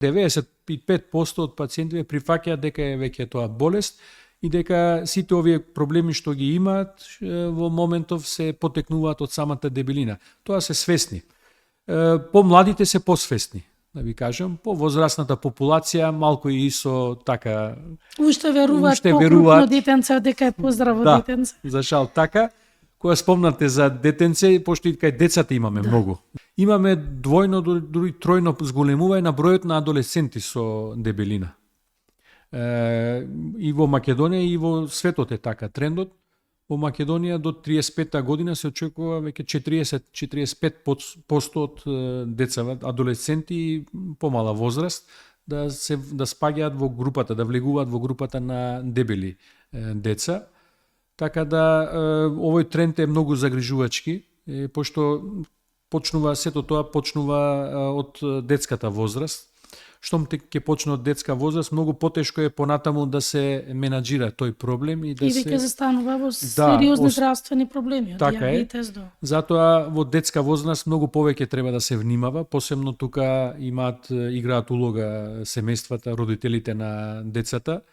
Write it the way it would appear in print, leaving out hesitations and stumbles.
95% од пациентите прифаќаат дека е веќе тоа болест и дека сите овие проблеми што ги имаат во моментов се потекнуваат од самата дебелина. Тоа се свесни. Помладите се посвесни, да ви кажам, по возрастната популација малку и со така Уште веруваат покрупно детенце дека е поздраво детенце. За шал така. Кога спомнате за детенце, пошто и кај децата имаме многу. Имаме двојно, дури тројно зголемување на бројот на адолесценти со дебелина. И во Македонија и во светот е така трендот. Во Македонија до 35-та година се очекува веќе 40-45% од деца, адолесценти и помала возраст да спаѓаат во групата, да влегуваат во групата на дебели деца. Така да овој тренд е многу загрижувачки, пошто сето тоа почнува од детската возраст. Штом ќе почне од детска возраст, многу потешко е понатаму да се менаџира тој проблем и да се веќе застанува во сериозни здравствени проблеми, од диабетес до. Затоа во детска возраст многу повеќе треба да се внимава, посебно тука играат улога семејствата, родителите на децата.